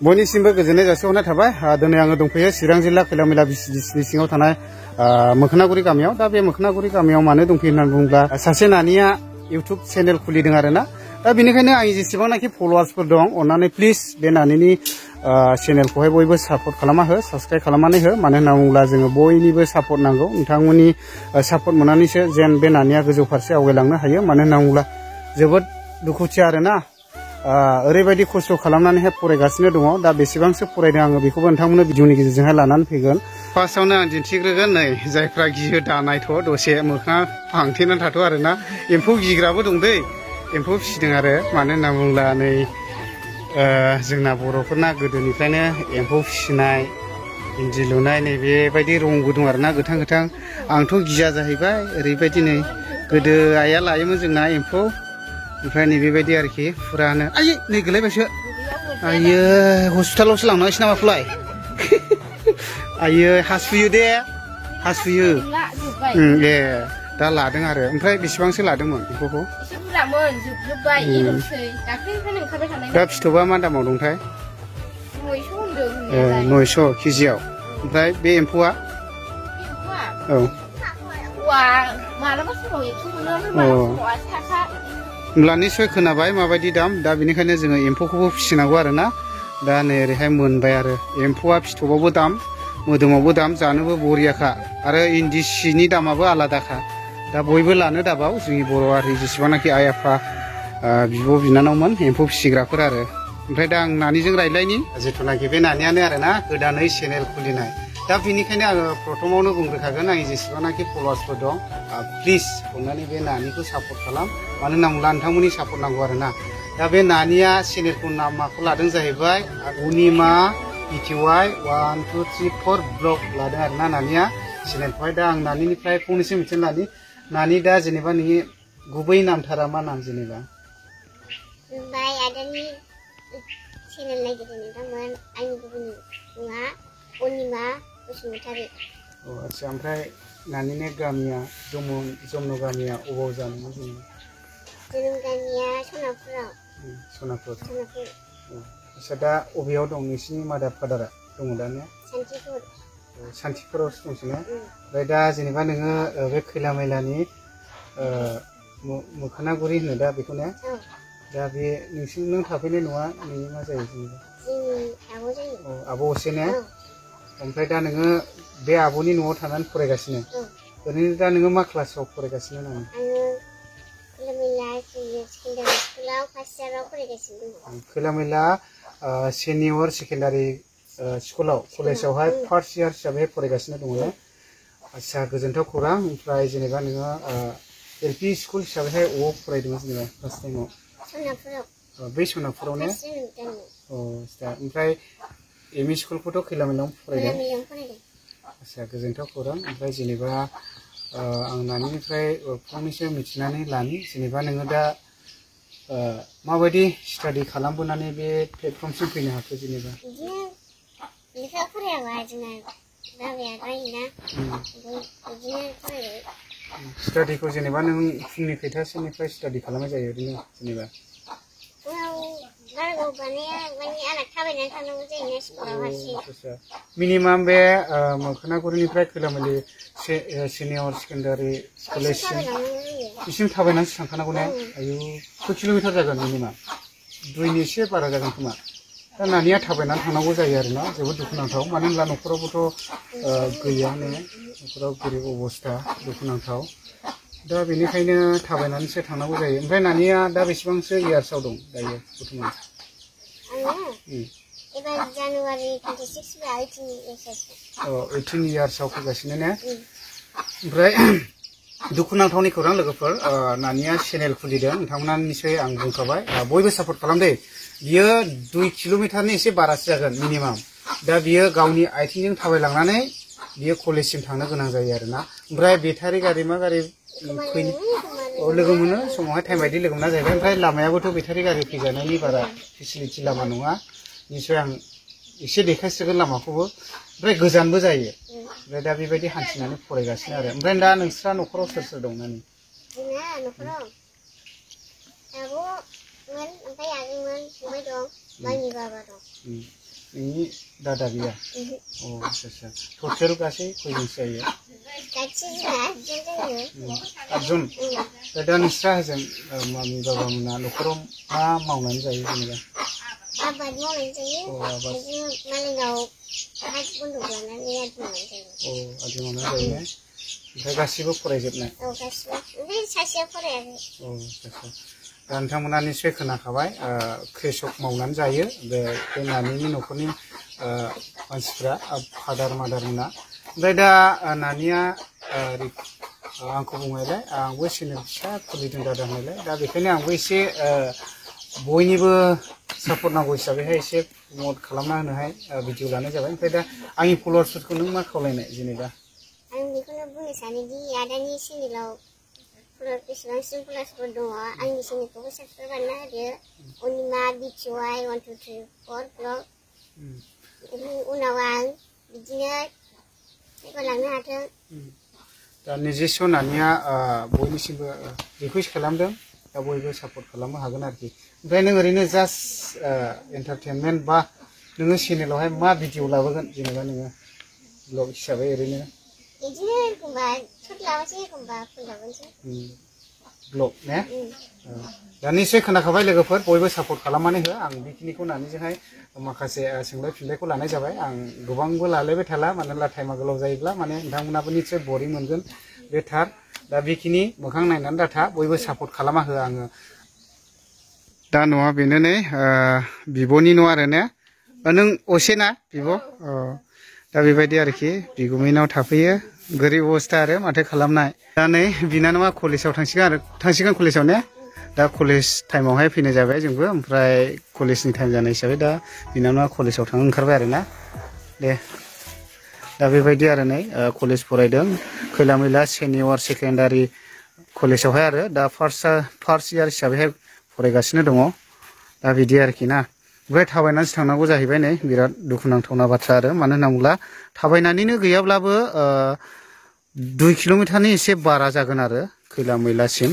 बयनिसिमबो गोजोननाय जासिहरनाय थाबाय दिनै आङो दंफैयो चिरां जिल्ला खैलामैला बिसिनि सिङाव थानाय मोखोनागुरि गामियाव दा बे मोखोनागुरि गामियाव मानो दंफैयो होननानै बुङोब्ला सासे नानिया इउटुब चेनेल खुलिदों आरोना दा बेनिखायनो आंनि जेसेबांनाखि फलोवार्सफोर दं अन्नानै प्लिज बे नानिनि चेनेलखौहाय बयबो सापर्ट खालामना हो साबस्क्राइब खालामनानै हो मानो होनना बुङोब्ला जोङो बयनिबो सापर्ट नांगौ नोंथांमोननि सापर्ट मोननानैसो जेन बे नानिया गोजौ फारसे आवगायलांनो हायो मानो होनना बुङोब्ला जोबोद दुखुथिया आरोना ओरैबायदि खस्थ' खालामनानैहाय फरायगासिनो दङ दा बेसेबांसो फरायदों आङो बेखौबो नोंथांमोननो भिडिअनि गेजेरजोंहाय लानानै फैगोन फार्स्टआवनो आं दिन्थिग्रोगोन नै जायफ्रा गियो दा नायथ' दसे मोखाङा फांथेनानै थाथ' आरोना एम्फौ गिग्राबो दं दै एम्फौ फिसिदों आरो मानो होनना बुङोब्ला नै जोंना बर'फोरना गोदोनिफ्रायनो एम्फौ फिसिनाय इन्दि लुनाय नै बेबायदि रंबो दं आरोना गोथां गोथां आंथ' गिया जाहैबाय ओरैबायदि नै गोदो आइया लायोमोन जोंना एम्फौ ओमफ्राय नै बेबायदि आरोखि फुरानो आयै नै गोलैबायसो आयो हस्पिटालावसो लांनांसै नामाखौलाय आयो हासुयो दे हासुयो ए दा लादों आरो ओमफ्राय बेसेबांसो लादोंमोन एम्फौखौ दा फिथोबा मा दामाव दंथाय 900 केजियाव ओमफ्राय बे एम्फौआ औ होमब्ला निस्सय खोनाबाय माबायदि दाम दा बेनिखायनो जोङो एम्फौखौबो फिसिनांगौ आरोना दा नै ओरैहाय मोनबाय आरो एम्फौआ फिथोबावबो दाम मोदोमावबो दाम जानोबो बरियाखा आरो इन्दि सिनि दामाबो आलादाखा दा बयबो लानो दाबाव जोंनि बर' हारि जेसेबांनाखि आइ आफा बिब' बिनानावमोन एम्फौ फिसिग्राफोर आरो ओमफ्राय दा आं नानिजों रायज्लायनि जिथुनाखि बे नानियानो आरोना गोदानै चेनेल खुलिनाय दा बेनिखायनो आङो प्रथमावनो बुंग्रोखागोन आंनि जेसेबांनाखि फलोवार्सफोर दं प्लिज अननानै बे नानिखौ सापर्ट खालाम मानो होनना बुङोब्ला नोंथांमोननि सापर्ट नांगौ आरोना दा बे नानिया चेनेलखौ माखौ लादों जाहैबाय अनिमा पिटिवाइ 1 2 3 4 ब्लग लादों आरोना नानिया चेनेलखौहाय दा आं नानिनिफ्राय फंनैसो मिथिनो लानि नानि दा जेनेबा नोंनि गुबै नामथारा मा नाम जेनेबा चेनेल नायगिरनो नोंथांमोन आंनि गुबै मुङा अनिमा बसुमतारी आच्छा ओमफ्राय नानिनि गामिया जमन गामिया अबाव जानो जोंनि जोनोम गामिया सनापुराव सनापुर आच्छा दा अबेयाव दं नोंसिनि मादार फादारा दङ दा ने सान्तिपुरावसो दंसै ने ओमफ्राय दा जेनेबा नोङो बे खैलामैलानि मोखोनागुरि होनो दा बेखौ ने दा बे नों थाफैनाय नङा नोंनि मा जायो जेनेबा आब' जायो आब' असे ने ओमफ्राय दा नोङो बे आब'नि न'आव थानानै फरायगासिनो ओरैनो दा नोङो मा क्लासाव फरायगासिनो नामा खैलामैला सेनियर सेकेन्डारि स्कुलाव कलेजावहाय फार्स्ट इयार हिसाबै फरायगासिनो दङ ने आच्छा गोजोनथाव खौरां ओमफ्राय जेनेबा नोङो LP स्कुल हिसाबैहाय अबाव फरायदोंमोन जेनेबा फार्स्ट टाइमाव बै सनापुराव ने ओमफ्राय एम इ स्कुलखौथ' खैलामैलायाव फरायदों आच्छा गोजोनथाव खौरां ओमफ्राय जेनेबा आं नानिनिफ्राय फंनैसो मिथिनानै लानि जेनेबा नोङो दा माबायदि स्टाडि खालामबोनानै बे प्लेटफर्मसिम फैनो हाखो जेनेबा लेखा फरायाबा जोंना बाबाया रायोना बिदिनो फरायबाय स्टाडिखौ जेनेबा नों फुंनि खैथासोनिफ्राय स्टाडि खालामनाय जायो ओरैनो जेनेबा मिनिमाम बे मोखोनागुरिनिफ्राय खैलामैलि सेनियर सेकेन्डारि कलेजसिम थाबायनानैसो थांखानांगौ ने आयु 2 किल'मिटार जागोन मिनिमाम 2नि एसे बारा जागोन खोमा दा नानिया थाबायनानै थांनांगौ जायो आरोना जोबोद दुखुनांथाव मानो होनब्ला न'खरावबोथ' गैया ने न'खराव गोरिब अबस्था दुखुनांथाव दा बेनिखायनो थाबायनानैसो थांनांगौ जायो ओमफ्राय नानिया दा बेसेबांसो इयार्सआव दं दायो बर्थमान एबार जानुवारि 26 बा 18 इयार्सआव फैगासिनो ने ओमफ्राय दुखुनांथावनि खौरां लोगोफोर नानिया चेनेल खुलिदों नोंथांमोना निसय आं बुंखाबाय बयबो सापर्ट खालामदे बियो 2 किल'मिटारनि एसे बारासो जागोन मिनिमाम दा बियो गावनि आथिंजों थाबायलांनानै बियो कलेजसिम थांनो गोनां जायो आरोना ओमफ्राय बेटारि गारि मा गारि लोगो मोनो समावहाय टाइम बायदि लोगो मोना जाहैबाय ओमफ्राय लामायाबोथ' बेटारि गारि फैजानायनि बारा फेसिलिटि लामा नङा निसय आं एसे देखायसिगोन लामाखौबो ओमफ्राय गोजानबो जायो ओमफ्राय दा बेबायदि हान्थिनानै फरायगासिनो आरो ओमफ्राय दा नोंस्रा न'खराव सोर सोर दं नानि जोंना न'खराव आब' ओमफ्राय आगैमोन फंबाय दं आंनि बाबा दं नोंनि दादा गैया अ आच्छा टटेल गासै खयजनसो जायो गासै जोंना 8 जन जायो 8 जन दा नोंस्रा हजों मामि बाबा मोना न'खराव मा मावनानै जायो जेनेबा आबाद मावनानै जायो बिदिनो मालायनाव हा बन्दक लानानै आदि मावनानै जायो आदि मावनानै जायो ने ओमफ्राय गासिबो फरायजोबनाय गासिबो ओमफ्राय सासेया फरायाखै आच्छा दा नोंथांमोना निस्सय खोनाखाबाय कृषक मावनानै जायो बे नानिनि न'खरनि मानसिफ्रा फादार मादार मोना ओमफ्राय दा नानिया आंखौ बुंनायलाय आंबो चेनेल फिसा खुलिदों दादा होननायलाय दा बेखायनो आंबो एसे बयनिबो सापर्ट नांगौ हिसाबैहाय एसे प्रमट खालामना होनोहाय भिडिअ लानाय जाबाय ओमफ्राय दा आंनि फलोवार्सफोरखौ नों मा खावलायनाय जेनेबा आं बेखौनो बुंनो सानोदि आदानि चेनेलाव बेसेबांसिम फलोवार्सफोर दङ आंनि चेनेलखौबो साबसक्राइब बानायना होदो अनिमा BTY 1 2 3 4 ब्लग उनाव आं बिदिनो जौगालांनो हाथों दा निजेस्व नानिया बयनिसिमबो रिकुवेस्ट खालामदों दा बयबो सापर्ट खालामनो हागोन आरोखि ओमफ्राय नों ओरैनो जास्ट एन्टारटेनमेन्ट बा नोङो चेनेलावहाय मा भिडिअ लाबोगोन जेनेबा नोङो ब्लग हिसाबै ओरैनो बिदिनो एखमबा शर्ट लाबोसै एखमबा फुल लाबोनोसै ब्लग ने दा निस्सय खोनाखाबाय लोगोफोर बयबो सापर्ट खालामनानै हो आं बेखिनिखौ नानिजोंहाय माखासे सोंलाय फिनलायखौ लानाय जाबाय आं गोबांबो लालायबाय थाला मानोना टाइमा गोलाव जायोब्ला माने नोंथांमोनाबो निस्सय बरिं मोनगोन बे थार दा बेखिनि मोखां नायनानै दाथा बयबो सापर्ट खालामना हो आङो दा न'आ बेनो नै बिब'नि न' आरो ने नों असेना बिब' दा बेबायदि आरोखि बिगुमैनाव थाफैयो गोरिब अबस्था आरो माथो खालामनाय दा नै बिनानावा कलेजाव थांसिगोन कलेजाव ने दा कलेज टाइमावहाय फैनाय जाबाय जोंबो ओमफ्राय कलेजनि टाइम जानाय हिसाबै दा बिनानावा कलेजाव थांनो ओंखारबाय आरो ना दे दा बेबायदि आरो नै कलेज फरायदों खैला मैला सेनियर सेकेन्डारि कलेजावहाय आरो दा फार्स्ट इयार हिसाबैहाय फरायगासिनो दङ दा बिदि आरोखि ना ओमफ्राय थाबायनानैसो थांनांगौ जाहैबाय नै बिराद दुखुनांथावना बाथ्रा आरो मानो होनना बुङोब्ला थाबायनानैनो गैयाब्लाबो 2 किल'मिटारनि एसे बारा जागोन आरो खैला मैलासिम